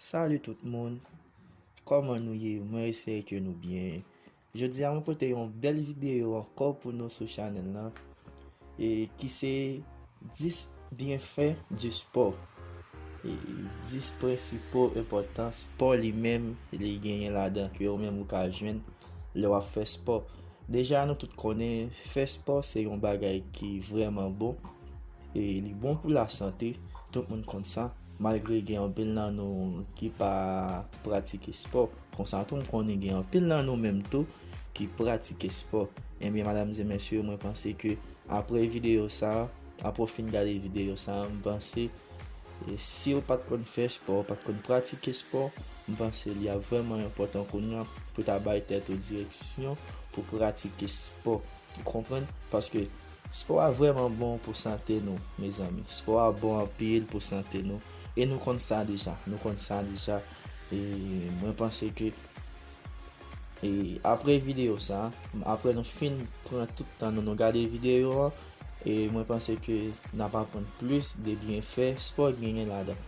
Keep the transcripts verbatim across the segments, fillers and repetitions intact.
Salut tout moun, kòman nou ye? Mwen espere ke nou byen. Jodi a mwen pote yon bèl videyo ankò pou nou sou chanèl lan, e ki se dis byenfè di spò. E dis prensipal enpòtans spò li menm li genyen ladan ke ou menm ou ka jwenn lè w ap fè spò. Deja nou tout konnen fè spò se yon bagay ki vrèman bon. E li bon pou lasante, tout moun konn sa. Malgre gen anpil nan nou ki pa pratike spò, konsa tou m konnen gen anpil nan nou menm tou ki pratike spò. Ebyen, madam e mesye, mwen panse ke apre videyo sa, apre w fin gade videyo sa, m panse, e, si w pa t konn fè spò, w pa t konn pratike spò, m panse li ap vrèman enpòtan kounye a pou ta bay tèt ou direksyon pou pratike spò. Ou konprann? Paske spò a vrèman bon pou sante nou, mezanmi. Spò a bon anpil pou sante nou. E nou konn sa deja. Nou konn sa deja. E mwen panse ke, e apre videyo sa, apre nou fin pran tout tan nou, nou gade videyo an, e mwen panse ke n ap aprann plis de byenfè spò genyen ladan.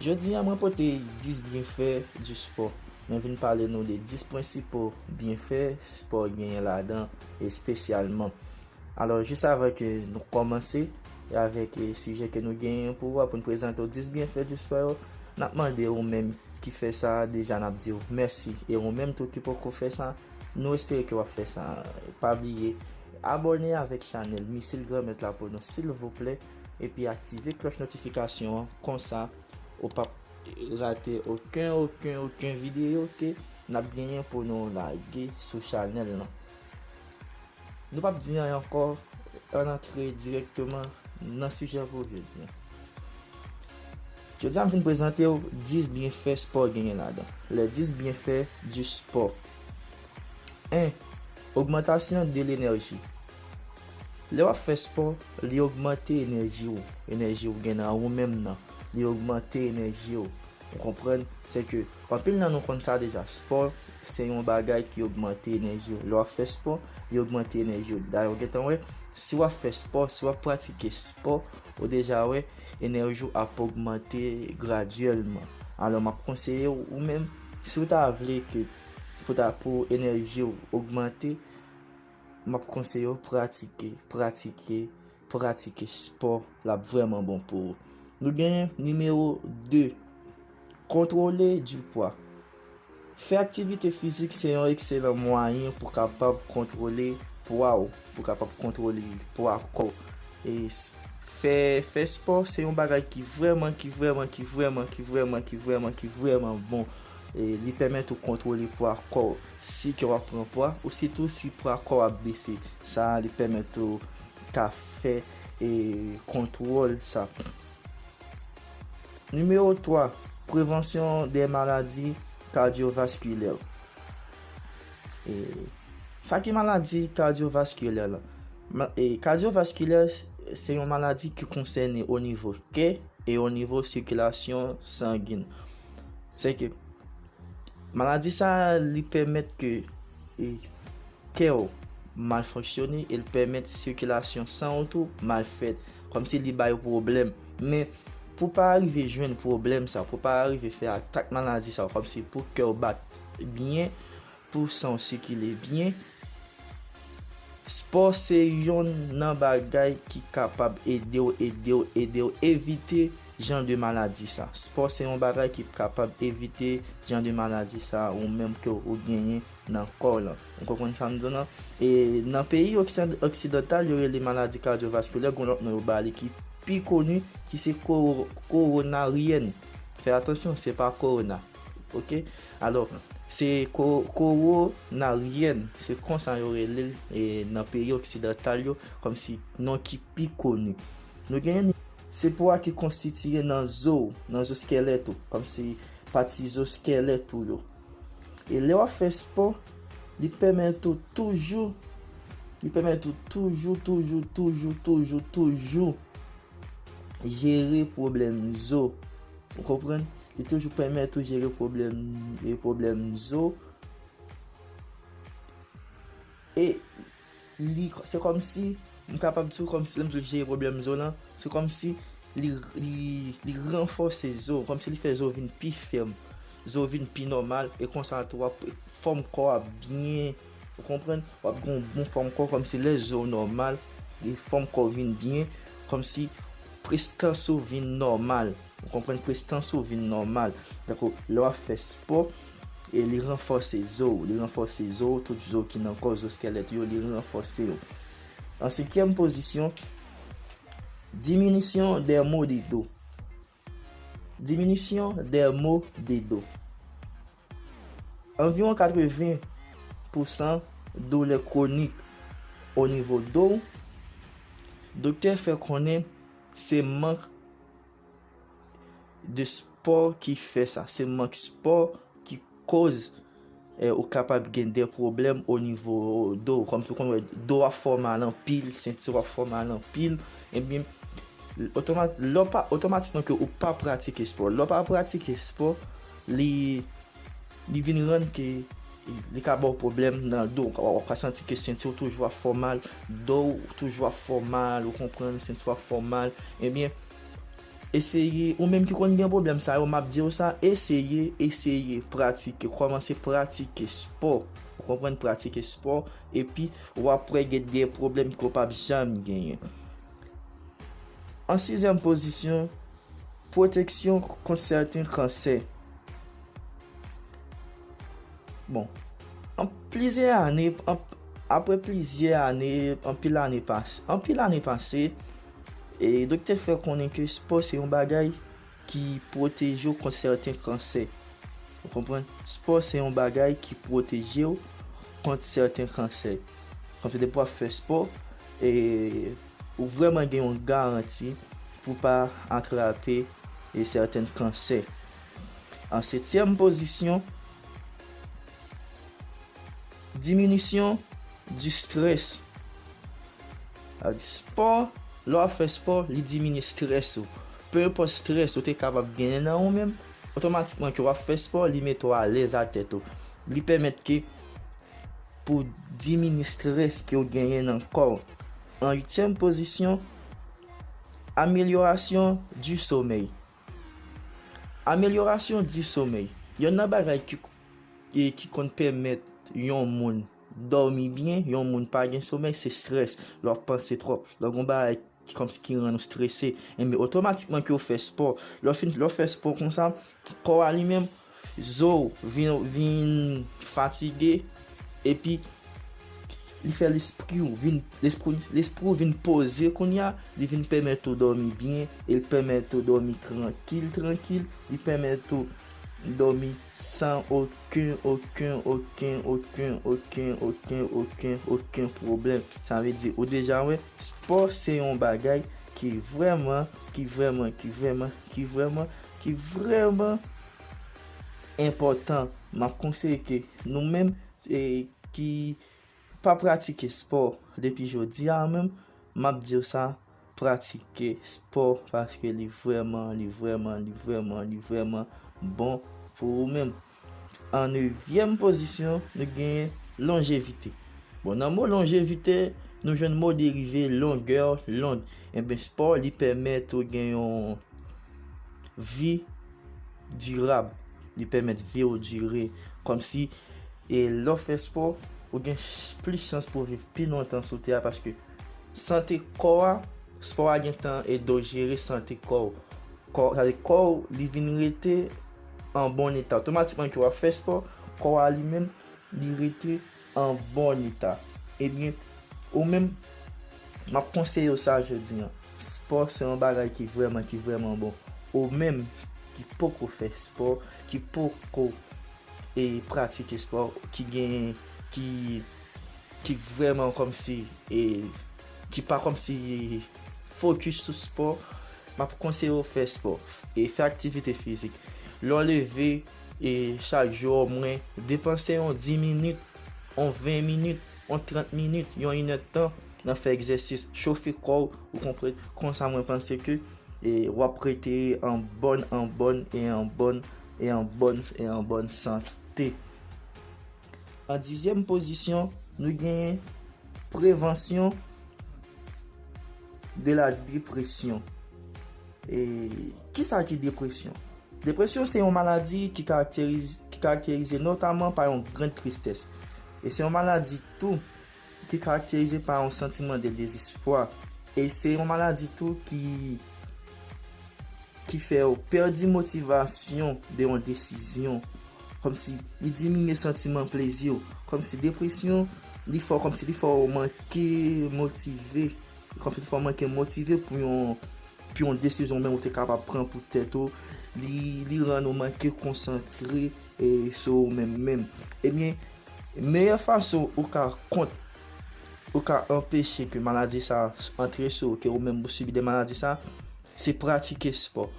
Jodi a, mwen pote dis byenfè di spò. Mwen vin pale nou de dis prensipal byenfè spò genyen ladan, espesyalman. Alò, jis avan ke nou kòmanse avèk, e, sijè ke nou genyen pou, pou n prezante w dis byenfè di spò yo, n ap mande ou menm ki fè sa deja, n ap di w mèsi. E ou menm tou ki poko fè sa, nou espere ke w ap fè sa. Pa bliye abòne avèk chanèl Misil Granmèt la pou nou, silvouplè. Epi aktive klòch notifikasyon an, konsa ou p ap rate okenn, okenn, okenn videyo ke n ap genyen pou nou lage sou chanèl lan. Nou p ap di anyen ankò, ann antre dirèkteman nan sijè pou jodi a. Jodi a, m vin prezante w dis byenfè spò genyen ladan. Les dix bienfaits du sport. En, ogmantasyon de lenèji. Lè w ap fè spò, li ogmante enèji w, enèji w gen nan ou menm nan. Li ogmante enèji w. Ou konprann? Se ke anpil nan nou konn sa deja. Spò se yon bagay ki ogmante enèji w. Lè w ap fè spò, li ogmante enèji w. Dayè, w gentan wè, si w ap fè spò, si w ap pratike spò, ou deja wè, enèji w ap ogmante gradyèlman. Alò, m ap konseye w, ou menm, si w ta vle ke pou ta, pou enèji w ogmante, m ap konseye w pratike, pratike, pratike spò, l ap vrèman bon pou ou. Nou genyen nimewo de, kontwole di pwa. Fè aktivite fizik se yon ekselan mwayen pou kapab kontwole pwa w, pou kapab kontwole pwa kò w. E s-, fè, fè spò se yon bagay ki vrèman, ki vrèman, ki vrèman, ki vrèman, ki vrèman, ki vrèman bon. E li pèmèt ou kontwole pwa kò w. Si ke w ap pran pwa, ou sitou si pwa kò w ap bese. Sa a, li pèmèt ou ka fè, e, kontwòl sa. Nimewo twa, prevansyon de maladi kadyovaskilè. E sa ki maladi kadyovaskilè la? Ma-, e, kadyovaskilè se yon maladi ki konsène o nivo kè e o nivo sikilasyon sangin. Se ke maladi sa a, li pèmèt ke, e, kè w mal fonksyone e l pèmèt sikilasyon san w tou mal fèt. Kòmsi li bay pwoblèm. Men, pou pa rive jwenn pwoblèm sa, pou pa rive fè atak maladi sa, kòmsi pou kè w bat byen, pou san w sikile byen, spò se yonn nan bagay ki kapab ede w, ede w, ede w evite jan de maladi sa. Spò se yon bagay ki kapab evite jan de maladi sa ou menm ke ou genyen nan kò w lan. Ou konprann sa m di w lan? E nan peyi oksidan-, oksidantal, yo rele maladi kadyovaskilè, gen yon lòt non yo ba li ki pi koni, ki se ko-, kowonaryèn. Fè atansyon, se pa kowona. Oke? Alò, se ko-, kowonaryèn. Se konsa yo rele l, e, nan peyi oksidantal yo, kòmsi non ki pi koni. Nou genyen, se po a ki konstitiye nan zo w, nan zo skèlèt ou, kòmsi pati zo skèlèt ou yo. E lè w ap fè spò, li pèmèt ou toujou, li pèmèt ou toujou, toujou, toujou, toujou, toujou jere pwoblèm zo. Ou konprann? Li toujou pèmèt ou jere pwoblèm, e pwoblèm zo. E li, se kòmsi, m kapab di w kòmsi lè m di w jere pwoblèm zo lan, se kòmsi li, li, li ranfòse zo, kòmsi li fè zo vin pi fèm. zo vin pi nòmal, e konsa tou w ap fòm kò a byen, ou konprann? W ap gen yon bon fòm kò, kòmsi lè zo w nòmal, e fòm kò w vin byen, kòmsi prestans ou vin nòmal. Ou konprann? Prestans ou vin nòmal. Tankou lè w ap fè spò, e li ranfòse zo w, li ranfòse zo w, tout zo ki nan kò w, zo skèlèt yo, li ranfòse yo. An senkyèm pozisyon, diminisyon dè mo de do. Diminisyon dè mo de do. Anviwon katreven pousan doulè kwonik o nivo do w, doktè fè konnen se mank de spò ki fè sa. Se mank spò ki koz, eh, ou kapab gen de pwoblèm o nivo do. Kòm ou konn wè, do w ap fè w mal anpil, senti w ap fè w mal anpil, ebyen, otoma-, lè w pa, otomatikman ke ou pa pratike spò. Lè w pa pratike spò, li, li vin rann ke li ka ba w pwoblèm nan do. Ou ka, ou ka santi ke senti w toujou ap fè w mal, do w toujou ap fè w mal, ou konprann, senti w ap fè w mal. Ebyen, eseye, ou menm ki konn gen pwoblèm sa yo, m ap di w sa, eseye, eseye pratike, kòmanse pratike spò. Ou konprann, pratike spò, epi w ap wè gen de pwoblèm ke w p ap janm genyen. An sizyèm pozisyon, pwoteksyon kont sèten kansè. Bon, an plizyè ane, an, apre plizyè ane, anpil ane pase, anpil ane pase, e doktè fè konnen ke spò se yon bagay ki pwoteje w kont sèten kansè. Ou konprann? Spò se yon bagay ki pwoteje w kont sèten kansè. Kòmsi depi w ap fè spò, e, ou vrèman gen yon garanti pou pa atrape, e, sèten kansè. An setyèm pozisyon, diminisyon di strès. Sa vle di spò, lè w ap fè spò, li diminye strès ou. Pe enpòt strès ou te kapab genyen nan ou menm, otomatikman ke w ap fè spò, li mete w alèz a tèt ou. Li pèmèt ke pou diminye strès ke w genyen nan kò w. An uityèm pozisyon, amelyorasyon di somèy. Amelyorasyon di somèy. Yonn nan bagay ki, e, ki konn pèmèt yon moun dòmi byen, yon moun pa gen somèy, se strès. Lè w ap panse twòp. Lè w gen yon bagay ki kòmsi ki rann ou strese, enben otomatikman ke w fè spò. Lè w fin, lè w fè spò konsa, kò a li menm, zo w vin, vin fatige, epi li fè lespri w vin, lespri, lespri w vin poze kounye a, li vin pèmèt ou dòmi byen, e l pèmèt ou dòmi trankil, trankil, li pèmèt ou dòmi san okenn, okenn, okenn, okenn, okenn, okenn, okenn, okenn pwoblèm. Sa vle di, ou deja wè, spò se yon bagay ki vrèman, ki vrèman, ki vrèman, ki vrèman, ki vrèman enpòtan. M ap konseye ke nou menm, e, ki pa pratike spò depi jodi a menm, m ap di w sa, pratike spò paske li vrèman, li vrèman, li vrèman, li vrèman bon pou ou menm. An nevyèm pozisyon, nou genyen lonjevite. Bon, nan mo lonjevite, nou jwenn mo derive longè, long. Enben, spò, li pèmèt ou gen yon vi dirab. Li pèmèt vi w dire. Kòmsi, e lè w fè spò, ou gen ch-, plis chans pou w viv pi lontan sou tè a, paske sante kò a, spò a gentan ede w jere sante kò w. Kò, sa vle di kò w, li vin rete an bon eta. Otomatikman ke w ap fè spò, kò a li menm, li rete an bon eta. Ebyen, ou menm, m ap konseye w sa jodi a. Spò se yon bagay ki vrèman, ki vrèman bon. Ou menm ki poko fè spò, ki poko, e, pratike spò, ki gen, ki, ki vrèman kòmsi, e, ki pa kòmsi fokis sou spò, m ap konseye w fè spò e fè aktivite fizik. Lè w leve, e, chak jou, omwen, depanse yon dis minit, yon ven minit, yon trant minit, yon inèdtan nan fè egzèsis, chofe kò w, ou konprann? Konsa, mwen panse ke, e, w ap rete an bòn, an bòn, e an bòn, e an bòn, e an bòn sante. An dizyèm pozisyon, nou genyen prevansyon de la depresyon. E kisa ki depresyon? Depresyon se yon maladi ki karakterize, ki karakterize notaman pa yon grenn tristès. E se yon maladi tou ki karakterize pa yon santiman de dezespwa. E se yon maladi tou ki, ki fè w pèdi motivasyon de yon desizyon. Kòmsi li diminye santiman plezi w. Kòmsi depresyon, li fè w, kòmsi li fè w manke motive. Kòmsi li fè w manke motive pou yon, pou yon desizyon menm ou te kapab pran pou tèt ou. Li, li rann ou manke konsantre e, sou ou menm menm. Ebyen, meyè fason ou ka kont, ou ka anpeche ke maladi sa antre sou ou, ke ou menm ou sibi de maladi sa, se pratike spò.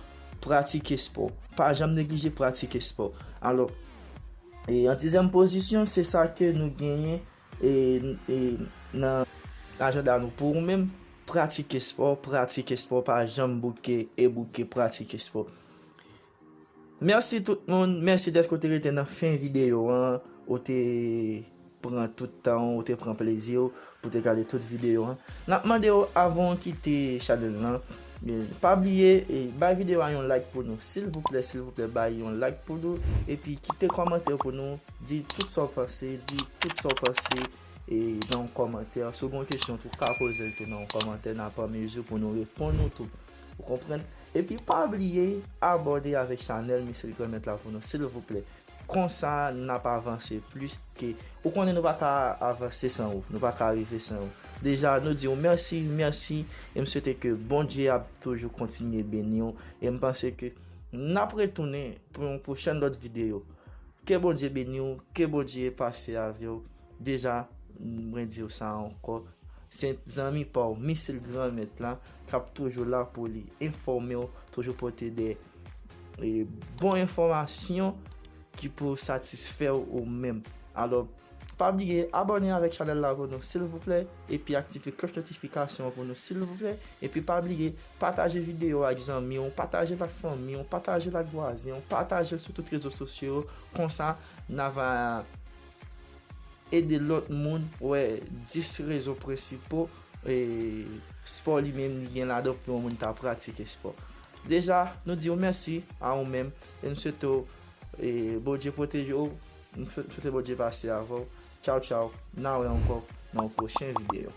Pratike spò. Pa janm neglije pratike spò. Alò, e an dizyèm pozisyon, se sa ke nou genyen e, e nan ajanda nou. Pou ou menm, pratike spò, pratike spò, pa janm bouke e bouke, pratike spò. Mèsi tout moun, mèsi dèske w te rete nan fen videyo an, ou te pran tout tan w, ou te pran plezi w pou te gade tout videyo an. N ap mande w, avan w kite chanèl lan, e, pa bliye, e, bay videyo a yon like pou nou, silvouplè, silvouplè, bay yon like pou nou, epi kite kòmantè pou nou, di tout sa w panse, di tout sa w panse, e, nan yon kòmantè. Si w gen yon kesyon tou, w ka poze l tou nan yon kòmantè, n ap an mezi pou nou reponn ou tou. Ou konprann? Epi pa bliye abòne avèk chanèl Michel Granmèt la pou nou, silvouplè. Konsa, n ap avanse plis ke, ou konnen nou pa ka avanse san ou, nou pa ka rive san ou. Deja, nou di w mèsi, mèsi, e m swete ke Bondye ap toujou kontinye beni w. E m panse ke n ap retounen pou yon pwochèn lòt videyo. Ke Bondye beni w, ke Bondye pase avè w. Deja, mwen di w sa ankò. Se zanmi pa w, Michel Granmèt la, k ap toujou la pou li enfòme w, toujou pote de, e, bon enfòmasyon ki pou satisfè w ou menm. Alò, pa bliye abòne avèk chanèl la pou nou, silvouplè, epi aktive klòch notifikasyon an pou nou, silvouplè. Epi pa bliye pataje videyo a ak zanmi w, pataje l ak fanmi w, pataje l ak vwazen w, pataje l sou tout rezo sosyo yo. Konsa, n a va ede lòt moun wè dis rezon prensipo, e, spò li menm li gen ladan pou yon moun ta pratike spò. Deja, nou di w mèsi a ou menm, e nou swete w, e, Bondye pwoteje w, nou swe-, swete Bondye pase avè w. Tchaw, tchaw, n a wè ankò nan yon pwochen videyo.